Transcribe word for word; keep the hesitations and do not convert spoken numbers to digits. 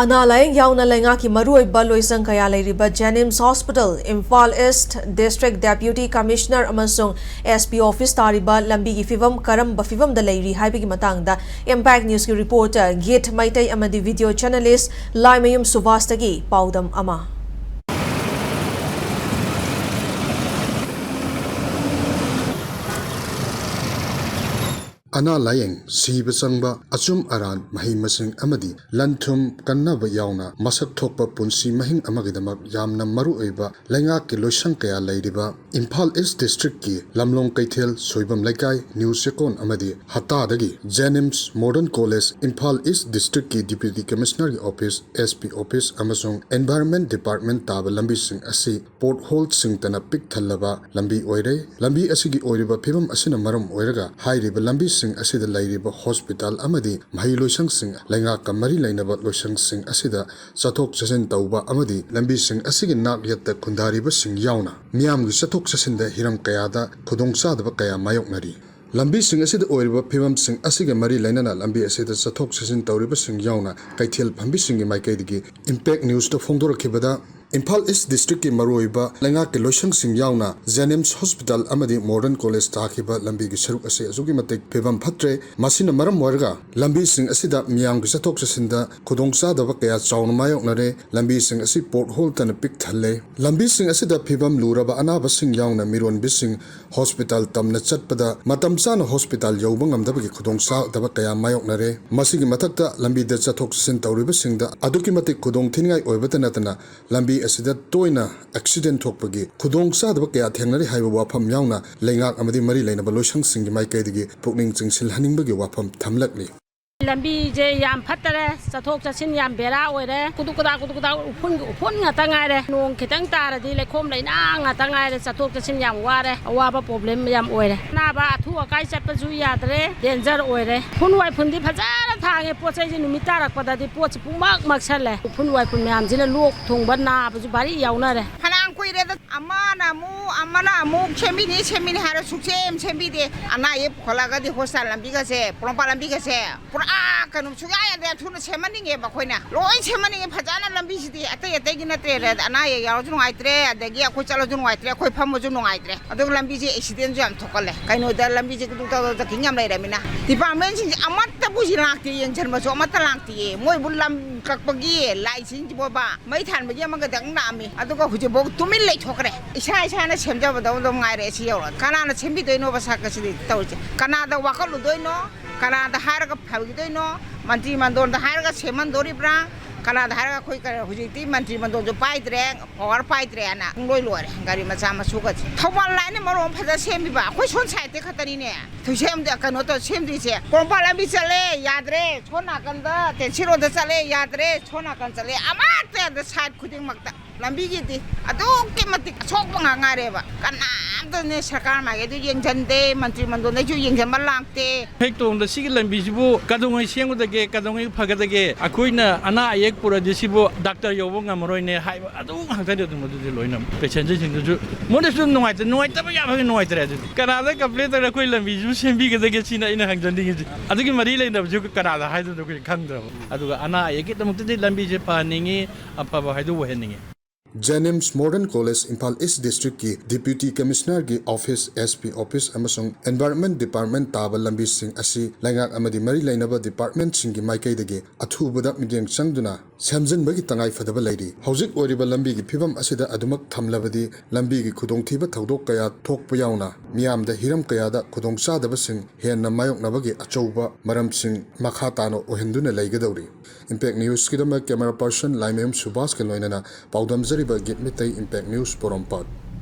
ꯑꯅꯥ ꯂꯥꯌꯦꯡ ꯌꯥꯎꯅ ꯂꯩꯉꯥꯛꯀꯤ ꯃꯔꯨꯑꯣꯏꯕ ꯂꯣꯏꯁꯪ ꯀꯌꯥ ꯂꯩꯔꯤꯕ JNIMS hospital, Imphal east district deputy commissioner ꯑꯃꯁꯨꯡ ꯑꯦꯁ ꯄꯤ ꯑꯣꯐꯤꯁ ꯇꯥꯔꯤꯕ ꯂꯝꯕꯤꯒꯤ ꯐꯤꯕꯝ ꯀꯔꯝꯕ ꯐꯤꯕꯝꯗ ꯂꯩꯔꯤ ꯍꯥꯏꯕꯒꯤ ꯃꯇꯥꯡꯗ ꯏꯝꯄꯦꯛ ꯅ꯭ꯌꯨꯁꯀꯤ ꯔꯤꯄꯣꯔꯇꯔ ꯒꯤꯠ ꯃꯩꯇꯩ ꯑꯃꯗꯤ ꯚꯤꯗꯤꯑꯣ ꯖꯔꯅꯦꯂꯤꯁ꯭ꯠ ꯂꯥꯏꯃꯌꯨꯝ ꯁꯨꯕꯥꯁꯇꯒꯤ ꯄꯥꯎꯗꯝ ꯑꯃ꯫ ꯑꯅꯥ ꯂꯥꯌꯦꯡ, ꯁꯤꯕ ꯆꯪꯕ, ꯑꯆꯨꯝ ꯑꯔꯥꯟ, ꯃꯍꯩ ꯃꯁꯤꯡ ꯑꯃꯗꯤ ꯂꯟ ꯊꯨꯝ ꯀꯟꯅꯕ ꯌꯥꯎꯅ ꯃꯁꯛ ꯊꯣꯛꯄ ꯄꯨꯟꯁꯤ ꯃꯍꯤꯡ ꯑꯃꯒꯤꯗꯃꯛ ꯌꯥꯝꯅ ꯃꯔꯨꯑꯣꯏꯕ ꯂꯩꯉꯥꯛꯀꯤ ꯂꯣꯏꯁꯪ ꯀꯌꯥ ꯂꯩꯔꯤꯕ ꯏꯝꯐꯥꯜ ꯏꯁ꯭ꯠ ꯗꯤꯁꯇ꯭ꯔꯤꯛꯀꯤ ꯂꯝꯂꯣꯡ ꯀꯩꯊꯦꯜ, ꯁꯣꯏꯕꯝ ꯂꯩꯀꯥꯏ, ꯅ꯭ꯌꯨ ꯆꯦꯛꯀꯣꯟ ꯑꯃꯗꯤ ꯍꯠꯇꯥꯗꯒꯤ JNIMS, modern college, Imphal east ꯗꯤꯁꯇ꯭ꯔꯤꯛꯀꯤ ꯗꯤꯄ꯭ꯌꯨꯇꯤ ꯀꯃꯤꯁꯅꯔꯒꯤ ꯑꯣꯐꯤꯁ, ꯑꯦꯁ ꯄꯤ ꯑꯣꯐꯤꯁ ꯑꯃꯁꯨꯡ ꯏꯟꯚꯥꯏꯔꯟꯃꯦꯟꯠ ꯗꯤꯄꯥꯔꯠꯃꯦꯟꯠ ꯇꯥꯕ ꯂꯝꯕꯤꯁꯤꯡ ꯑꯁꯤ ꯄꯣꯠꯍꯣꯜꯁꯤꯡꯇꯅ ꯄꯤꯛ ꯊꯜꯂꯕ ꯂꯝꯕꯤ ꯑꯣꯏꯔꯦ꯫ ꯂꯝꯕꯤ ꯑꯁꯤꯒꯤ ꯑꯣꯏꯔꯤꯕ ꯐꯤꯕꯝ ꯑꯁꯤꯅ ꯃꯔꯝ ꯑꯣꯏꯔꯒ ꯍꯥꯏꯔꯤꯕ ꯂꯝꯕꯤꯁꯤꯡ ꯑꯁꯤꯗ ꯂꯩꯔꯤꯕ ꯍꯣꯁꯄꯤꯇꯥꯜ ꯑꯃꯗꯤ ꯃꯍꯩꯂꯣꯏꯁꯪꯁꯤꯡ, ꯂꯩꯉꯥꯛꯀ ꯃꯔꯤ ꯂꯩꯅꯕ ꯂꯣꯏꯁꯪꯁꯤꯡ ꯑꯁꯤꯗ ꯆꯠꯊꯣꯛ ꯆꯠꯁꯤꯟ ꯇꯧꯕ ꯑꯃꯗꯤ ꯂꯝꯕꯤꯁꯤꯡ ꯑꯁꯤꯒꯤ ꯅꯥꯛ ꯌꯦꯠꯇ ꯈꯨꯟꯗꯥꯔꯤꯕꯁꯤꯡ ꯌꯥꯎꯅ ꯃꯤꯌꯥꯝꯒꯤ ꯆꯠꯊꯣꯛ ꯆꯠꯁꯤꯟꯗ ꯍꯤꯔꯝ ꯀꯌꯥꯗ ꯈꯨꯗꯣꯡꯆꯥꯗꯕ ꯀꯌꯥ ꯃꯥꯌꯣꯛꯅꯔꯤ꯫ ꯂꯝꯕꯤꯁꯤꯡ ꯑꯁꯤꯗ ꯑꯣꯏꯔꯤꯕ ꯐꯤꯕꯝꯁꯤꯡ ꯑꯁꯤꯒ ꯃꯔꯤ ꯂꯩꯅꯅ ꯂꯝꯕꯤ ꯑꯁꯤꯗ ꯆꯠꯊꯣꯛ ꯆꯠꯁꯤꯟ ꯇꯧꯔꯤꯕꯁꯤꯡ ꯌꯥꯎꯅ ꯀꯩꯊꯦꯜ ꯐꯝꯕꯤꯁꯤꯡꯒꯤ ꯃꯥꯏꯀꯩꯗꯒꯤ ꯏꯝꯄꯦꯛ ꯅ꯭ꯌꯨꯁꯇ ꯐꯣꯡꯗꯣꯔꯛꯈꯤꯕꯗ, ꯏꯝꯐꯥꯜ ꯏꯁ꯭ꯠ ꯗꯤꯁꯇ꯭ꯔꯤꯛꯀꯤ ꯃꯔꯨꯑꯣꯏꯕ ꯂꯩꯉꯥꯛꯀꯤ ꯂꯣꯏꯁꯪꯁꯤꯡ ꯌꯥꯎꯅ ꯖꯦꯅꯤꯝꯁ ꯍꯣꯁꯄꯤꯇꯥꯜ ꯑꯃꯗꯤ ꯃꯣꯗꯔꯟ ꯀꯣꯂꯦꯖ ꯇꯥꯈꯤꯕ ꯂꯝꯕꯤꯒꯤ ꯁꯔꯨꯛ ꯑꯁꯤ ꯑꯁꯨꯛꯀꯤ ꯃꯇꯤꯛ ꯐꯤꯕꯝ ꯐꯠꯇ꯭ꯔꯦ꯫ ꯃꯁꯤꯅ ꯃꯔꯝ ꯑꯣꯏꯔꯒ ꯂꯝꯕꯤꯁꯤꯡ ꯑꯁꯤꯗ ꯃꯤꯌꯥꯝꯒꯤ ꯆꯠꯊꯣꯛ ꯆꯠꯁꯤꯟꯗ ꯈꯨꯗꯣꯡꯆꯥꯗꯕ ꯀꯌꯥ ꯆꯥꯎꯅ ꯃꯥꯌꯣꯛꯅꯔꯦ꯫ ꯂꯝꯕꯤꯁꯤꯡ ꯑꯁꯤ ꯄꯣꯠꯍꯣꯜꯇꯅ ꯄꯤꯛ ꯊꯜꯂꯦ꯫ ꯂꯝꯕꯤꯁꯤꯡ ꯑꯁꯤꯗ ꯐꯤꯕꯝ ꯂꯨꯔꯕ ꯑꯅꯥꯕꯁꯤꯡ ꯌꯥꯎꯅ ꯃꯤꯔꯣꯟꯕꯤꯁꯤꯡ ꯍꯣꯁꯄꯤꯇꯥꯜ ꯇꯝꯅ ꯆꯠꯄꯗ ꯃꯇꯝ ꯆꯥꯅ ꯍꯣꯁꯄꯤꯇꯥꯜ ꯌꯧꯕ ꯉꯝꯗꯕꯒꯤ ꯈꯨꯗꯣꯡꯆꯥꯗꯕ ꯀꯌꯥ ꯃꯥꯌꯣꯛꯅꯔꯦ꯫ ꯃꯁꯤꯒꯤ ꯃꯊꯛꯇ ꯂꯝꯕꯤꯗ ꯆꯠꯊꯣꯛ ꯆꯠꯁꯤꯟ ꯇꯧꯔꯤꯕꯁꯤꯡꯗ ꯑꯗꯨꯛꯀꯤ ꯃꯇꯤꯛ ꯈꯨꯗꯣꯡ ꯊꯤꯅꯤꯡꯉꯥꯏ ꯑꯣꯏꯕꯇ ꯅꯠꯇꯅ ꯂꯝꯕꯤ ꯑꯁꯤꯗ ꯇꯣꯏꯅ ꯑꯦꯛꯁꯤꯗꯦꯟ ꯊꯣꯛꯄꯒꯤ ꯈꯨꯗꯣꯡꯆꯥꯗꯕ ꯀꯌꯥ ꯊꯦꯡꯅꯔꯤ ꯍꯥꯏꯕ ꯋꯥꯐꯝ ꯌꯥꯎꯅ ꯂꯩꯉꯥꯛ ꯑꯃꯗꯤ ꯃꯔꯤ ꯂꯩꯅꯕ ꯂꯣꯏꯁꯪꯁꯤꯡꯒꯤ ꯃꯥꯏꯀꯩꯗꯒꯤ ꯄꯨꯛꯅꯤꯡ ꯆꯤꯡꯁꯤꯜꯍꯟꯅꯤꯡꯕꯒꯤ ꯋꯥꯐꯝ ꯊꯝꯂꯛꯂꯤ꯫ ꯂꯝꯕꯤꯁꯦ ꯌꯥꯝ ꯐꯠꯇꯔꯦ, ꯆꯠꯊꯣꯛ ꯆꯠꯁꯤꯟ ꯌꯥꯝ ꯕꯦꯔꯥ ꯑꯣꯏꯔꯦ꯫ ꯀꯨꯗꯨꯛ ꯀꯨꯗꯥꯛ, ꯀꯨꯗꯨꯛ ꯀꯨꯗꯥꯛ, ꯎꯐꯨꯟꯒꯤ ꯎꯐꯨꯟ ꯉꯥꯛꯇ ꯉꯥꯏꯔꯦ꯫ ꯅꯣꯡ ꯈꯤꯇꯪ ꯇꯥꯔꯗꯤ ꯂꯩꯈꯣꯝ ꯂꯩꯅꯥꯡ ꯉꯥꯛꯇ ꯉꯥꯏꯔꯦ꯫ ꯆꯠꯊꯣꯛ ꯆꯠꯁꯤꯟ ꯌꯥꯝ ꯋꯥꯔꯦ, ꯑꯋꯥꯕ ꯄ꯭ꯔꯣꯕ꯭ꯂꯦꯝ ꯌꯥꯝ ꯑꯣꯏꯔꯦ꯫ ꯑꯅꯥꯕ ꯑꯊꯨ ꯑꯀꯥꯏ ꯆꯠꯄꯁꯨ ꯌꯥꯗ꯭ꯔꯦ, ꯗꯦꯟꯖꯔ ꯑꯣꯏꯔꯦ꯫ ꯎꯐꯨꯟ ꯋꯥꯏꯐꯨꯟꯗꯤ ꯐꯖꯅ ꯊꯥꯡꯉꯦ꯫ ꯄꯣꯠ ꯆꯩꯁꯦ ꯅꯨꯃꯤꯠ ꯇꯥꯔꯛꯄꯗꯗꯤ ꯄꯣꯠꯁꯤ ꯄꯨꯡꯃꯛ ꯃꯛꯁꯜꯂꯦ꯫ ꯎꯐꯨꯟ ꯋꯥꯏꯐꯨꯟ ꯃꯌꯥꯝꯁꯤꯅ ꯂꯣꯛ ꯊꯨꯡꯕ ꯅꯥꯕꯁꯨ ꯚꯥꯔꯤ ꯌꯥꯎꯅꯔꯦ꯫ ꯐꯅꯌꯥꯝ ꯀꯨꯏꯔꯦꯗ꯫ ꯑꯃꯅ ꯑꯃꯨꯛ ꯑꯃꯅ ꯑꯃꯨꯛ ꯁꯦꯝꯕꯤꯅꯤ ꯁꯦꯝꯕꯤꯅꯤ ꯍꯥꯏꯔ ꯁꯨꯛꯁꯦꯝ ꯁꯦꯝꯕꯤꯗꯦ꯫ ꯑꯅꯥ ꯑꯌꯦꯛ ꯄꯨꯈꯠꯂꯛꯑꯒꯗꯤ ꯍꯣꯁꯄꯤꯇꯥꯜ ꯂꯝꯕꯤꯒꯁꯦ, ꯄꯣꯔꯣꯝꯄꯥꯠ ꯂꯝꯕꯤꯒꯁꯦ ꯄꯨꯔꯥ ꯀꯩꯅꯣ ꯁꯨꯡꯌꯥ ꯌꯥꯗꯦ꯫ ꯊꯨꯅ ꯁꯦꯝꯍꯟꯅꯤꯡꯉꯦꯕ ꯑꯩꯈꯣꯏꯅ꯫ ꯂꯣꯏ ꯁꯦꯝꯍꯟꯅꯤꯡꯉꯦ ꯐꯖꯅ ꯂꯝꯕꯤꯁꯤꯗꯤ꯫ ꯑꯇꯩ ꯑꯇꯩꯒꯤ ꯅꯠꯇꯦ, ꯑꯅꯥ ꯑꯌꯦꯛ ꯌꯥꯎꯔꯁꯨ ꯅꯨꯡꯉꯥꯏꯇ꯭ꯔꯦ, ꯑꯗꯒꯤ ꯑꯩꯈꯣꯏ ꯆꯠꯂꯁꯨ ꯅꯨꯡꯉꯥꯏꯇ꯭ꯔꯦ, ꯑꯩꯈꯣꯏ ꯐꯝꯃꯁꯨ ꯅꯨꯡꯉꯥꯏꯇ꯭ꯔꯦ꯫ ꯑꯗꯨꯒ ꯂꯝꯕꯤꯁꯦ ꯑꯦꯛꯁꯤꯗꯦꯟꯁꯨ ꯌꯥꯝ ꯊꯣꯛꯀꯜꯂꯦ꯫ ꯀꯩꯅꯣꯗ ꯂꯝꯕꯤꯁꯦ ꯀꯤꯗꯨꯛ ꯇꯧꯗꯅ ꯖꯀꯤꯡ ꯌꯥꯝ ꯂꯩꯔꯃꯤꯅ ꯗꯤꯄꯥꯔꯠꯃꯦꯟꯁꯤꯡꯁꯦ ꯑꯃꯠꯇꯕꯨ ꯂꯥꯛꯇꯦ, ꯌꯦꯡꯁꯤꯟꯕꯁꯨ ꯑꯃꯠꯇ ꯂꯥꯛꯇꯦꯌꯦ꯫ ꯃꯣꯏꯕꯨ ꯂꯝ ꯀꯛꯄꯒꯤ ꯂꯥꯏꯁꯤꯡꯁꯤꯕꯣꯕ ꯃꯩ ꯊꯥꯟꯕꯒꯤ ꯑꯃꯒꯗꯪ ꯂꯥꯛꯑꯝꯃꯤ, ꯑꯗꯨꯒ ꯍꯧꯖꯤꯛꯐꯥꯎ ꯇꯨꯃꯤꯟ ꯂꯩꯊꯣꯛꯈ꯭ꯔꯦ꯫ ꯏꯁꯥ ꯏꯁꯥꯅ ꯁꯦꯝꯖꯕꯗꯧ ꯑꯗꯨꯝ ꯉꯥꯏꯔꯦ꯫ ꯁꯤ ꯌꯧꯔꯛꯑꯗꯤ ꯀꯅꯥꯅ ꯁꯦꯝꯕꯤꯗꯣꯏꯅꯣꯕ ꯁꯔꯀꯥꯔꯁꯤꯗꯤ ꯇꯧꯔꯤꯁꯦ? ꯀꯅꯥꯗ ꯋꯥꯀꯠꯂꯨꯗꯣꯏꯅꯣ? ꯀꯅꯥꯗ ꯍꯥꯏꯔꯒ ꯐꯈꯤꯗꯣꯏꯅꯣ? ꯃꯟꯇ꯭ꯔꯤ ꯃꯟꯗꯣꯟꯗ ꯍꯥꯏꯔꯒ ꯁꯦꯝꯍꯟꯗꯣꯔꯤꯕ꯭ꯔꯥ? ꯀꯅꯥꯗ ꯍꯥꯏꯔꯒ ꯑꯩꯈꯣꯏ ꯀ-, ꯍꯧꯖꯤꯛꯇꯤ ꯃꯟꯇ꯭ꯔꯤ ꯃꯟꯗꯣꯟꯁꯨ ꯄꯥꯏꯗ꯭ꯔꯦ, ꯄꯋꯥꯔ ꯄꯥꯏꯗ꯭ꯔꯦꯅ ꯄꯨꯡꯂꯣꯏ ꯂꯣꯏꯔꯦ꯫ ꯒꯥꯔꯤ ꯃꯆꯥ ꯃꯁꯨꯒꯁꯦ ꯊꯧꯕꯥꯜ ꯂꯥꯏꯟꯅ ꯃꯔꯣꯟ ꯑꯃ ꯐꯖꯅ ꯁꯦꯝꯕꯤꯕ, ꯑꯩꯈꯣꯏ ꯁꯣꯝ ꯁꯥꯏꯠꯇꯤ ꯈꯛꯇꯅꯤꯅꯦ꯫ ꯊꯨꯏꯁꯦꯝꯗ ꯀꯩꯅꯣ ꯇꯧ ꯁꯦꯝꯗ꯭ꯔꯤꯁꯦ꯫ ꯄꯣꯔꯣꯝꯄꯥꯠ ꯂꯝꯕꯤ ꯆꯠꯂꯦ ꯌꯥꯗ꯭ꯔꯦ, ꯁꯣꯝ ꯅꯥꯀꯟꯗ ꯇꯦꯟꯁꯤꯔꯣꯗ ꯆꯠꯂꯦ ꯌꯥꯗ꯭ꯔꯦ, ꯁꯣꯝ ꯅꯥꯀꯟ ꯆꯠꯂꯦ, ꯑꯃꯠꯇ ꯌꯥꯗ꯭ꯔꯦ꯫ ꯁꯥꯏꯠ ꯈꯨꯗꯤꯡꯃꯛꯇ ꯂꯝꯕꯤꯒꯤꯗꯤ ꯑꯗꯨꯛꯀꯤ ꯃꯇꯤꯛ ꯑꯁꯣꯛꯄ ꯉꯥꯛ ꯉꯥꯏꯔꯦꯕ꯫ ꯀꯅꯥꯝꯇꯅꯦ ꯁꯔꯀꯥꯔ ꯃꯥꯏꯀꯩꯗꯨ ꯌꯦꯡꯁꯤꯟꯗꯦ, ꯃꯟꯇ꯭ꯔꯤ ꯃꯟꯗꯣꯟꯗꯩꯁꯨ ꯌꯦꯡꯁꯤꯟꯕ ꯂꯥꯛꯇꯦ꯫ ꯍꯦꯛ ꯇꯣꯡꯗ ꯁꯤꯒꯤ ꯂꯝꯕꯤꯁꯤꯕꯨ ꯀꯩꯗꯧꯉꯩ ꯁꯦꯝꯒꯗꯒꯦ, ꯀꯩꯗꯧꯉꯩ ꯐꯒꯗꯒꯦ? ꯑꯩꯈꯣꯏꯅ ꯑꯅꯥ ꯑꯌꯦꯛ ꯄꯨꯔꯗꯤ ꯁꯤꯕꯨ ꯗꯥꯛꯇꯔ ꯌꯧꯕ ꯉꯝꯃꯔꯣꯏꯅꯦ ꯍꯥꯏꯕ ꯑꯗꯨ ꯉꯥꯛꯇꯅꯤ꯫ ꯑꯗꯨꯝ ꯑꯗꯨꯗꯤ ꯂꯣꯏꯅ ꯄꯦꯁꯦꯟꯖꯔꯁꯤꯡꯗꯨꯁꯨ ꯃꯣꯏꯗꯁꯨ ꯅꯨꯡꯉꯥꯏꯇ-, ꯅꯨꯡꯉꯥꯏꯇꯕ ꯌꯥꯕꯒꯤ ꯅꯨꯡꯉꯥꯏꯇ꯭ꯔꯦ꯫ ꯑꯗꯨꯗꯤ ꯀꯅꯥꯗ ꯀꯝꯄ꯭ꯂꯦꯟ ꯇꯧꯔꯦ? ꯑꯩꯈꯣꯏ ꯂꯝꯕꯤꯁꯤꯕꯨ ꯁꯦꯝꯕꯤꯒꯗꯒꯦ ꯁꯤꯅ ꯑꯩꯅ ꯍꯪꯖꯅꯤꯡꯉꯤꯁꯦ꯫ ꯑꯗꯨꯒꯤ ꯃꯔꯤ ꯂꯩꯅꯕꯁꯨ ꯀꯅꯥꯗ ꯍꯥꯏꯗꯣꯏꯅꯣ ꯑꯩꯈꯣꯏ ꯈꯪꯗ꯭ꯔꯕ꯫ ꯑꯗꯨꯒ ꯑꯅꯥ ꯑꯌꯦꯛꯀꯤꯗꯃꯛꯇꯗꯤ ꯂꯝꯕꯤꯁꯦ ꯐꯍꯟꯅꯤꯡꯉꯤ, ꯑꯐꯕ ꯍꯥꯏꯗꯣ ꯑꯣꯏꯍꯟꯅꯤꯡꯉꯤ꯫ JNIMS Modern College, Imphal East District ꯀꯤ Deputy Commissioner ꯒꯤ office, SP office ꯑꯃꯁꯨꯡ Environment Department ꯇꯥꯕ ꯂꯝꯕꯤꯁꯤꯡ ꯑꯁꯤ ꯂꯩꯉꯥꯛ ꯑꯃꯗꯤ ꯃꯔꯤ ꯂꯩꯅꯕ department ꯁꯤꯡꯒꯤ ꯃꯥꯏꯀꯩꯗꯒꯤ ꯑꯊꯨꯕꯗ ꯃꯤꯠꯌꯦꯡ ꯆꯪꯗꯨꯅ ꯁꯦꯝꯖꯤꯟꯕꯒꯤ ꯇꯉꯥꯏ ꯐꯗꯕ ꯂꯩꯔꯤ꯫ ꯍꯧꯖꯤꯛ ꯑꯣꯏꯔꯤꯕ ꯂꯝꯕꯤꯒꯤ ꯐꯤꯕꯝ ꯑꯁꯤꯗ ꯑꯗꯨꯃꯛ ꯊꯝꯂꯕꯗꯤ ꯂꯝꯕꯤꯒꯤ ꯈꯨꯗꯣꯡꯊꯤꯕ ꯊꯧꯗꯣꯛ ꯀꯌꯥ ꯊꯣꯛꯄ ꯌꯥꯎꯅ ꯃꯤꯌꯥꯝꯗ ꯍꯤꯔꯝ ꯀꯌꯥꯗ ꯈꯨꯗꯣꯡꯆꯥꯗꯕꯁꯤꯡ ꯍꯦꯟꯅ ꯃꯥꯌꯣꯛꯅꯕꯒꯤ ꯑꯆꯧꯕ ꯃꯔꯝꯁꯤꯡ ꯃꯈꯥ ꯇꯥꯅ ꯑꯣꯏꯍꯟꯗꯨꯅ ꯂꯩꯒꯗꯧꯔꯤ꯫ Impact News ꯀꯤꯗꯃꯛ camera person ꯂꯥꯏꯃꯌꯨꯝ ꯁꯨꯕꯥꯁꯀ ꯂꯣꯏꯅꯅ ꯄꯥꯎꯗꯝꯖꯔꯤꯕ ꯒꯤꯠ ꯃꯤꯇꯩ꯫ Impact News, ꯄꯣꯔꯣꯝꯄꯥꯠ꯫